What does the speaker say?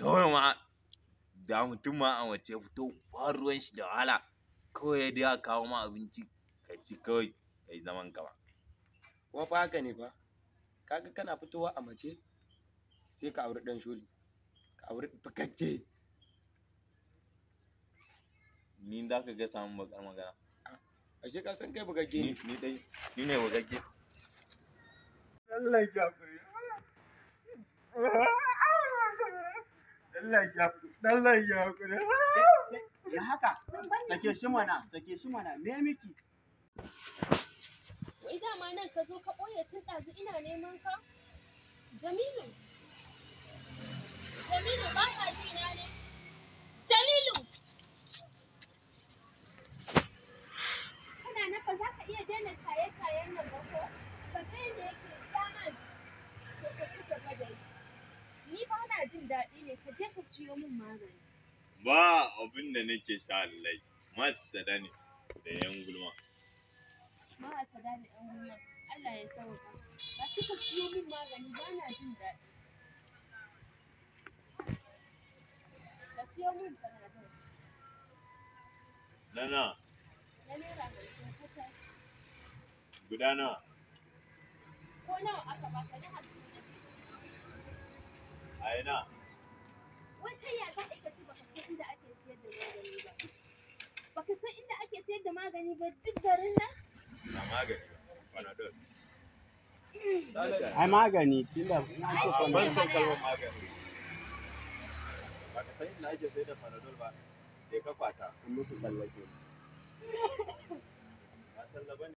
Kawai ma da mutum ma a mace fito ba ruwan shi da wahala. Kawai dai a kawo ma abinci ka ci kawai ka yi zaman ka ba. Kuma fa haka ne fa. Kaga kana fitowa a mace sai ka auri ɗan sholi. Ka auri bugagge. Ni za ka ga samun bakar magana. Ashe ka san kai bugagge ne. Ni dai ni ne bugagge. Allah ya hakuri. Allah ya hakuri. Allah ya hakuri. Ya haka? Sake shi mana, sake shi mana. Me miki? Wai dama nan ka zo ka ɓoye tun ɗazu ina neman ka? Jamilu! Jamilu ba ka ji na ne? Jamilu! Kana nan ba za ka iya daina shaye-shayen nan ba ko? Ka ga yadda yake dama to ka ci gaba da yi. Ni ba na jin daɗi ne, ka je ka siyo min magani. Ba abin da nake sha lallai, masada ne da yan gulma. Mahasada da ƴan gulma, Allah ya sauka. Ba shi ka siyo min magani ba na jin daɗi. Ka siyo min Panadol Nana, na ₦50 kacal. guda nawa? Ko nawa aka baka na 50 na ce. A ina? Wai kai ya za ka ce baka san inda ake siyar da magani ba? Baka san inda ake siyar da magani ba duk garin nan? Ba magani ba, Panadol. Ai magani tunda Ai shi ne Ban san mana. kalmar magani. Ba ka san inda ake sayar da Panadol ba, je ka kwata. musu tsallake. Ba talla ba ne.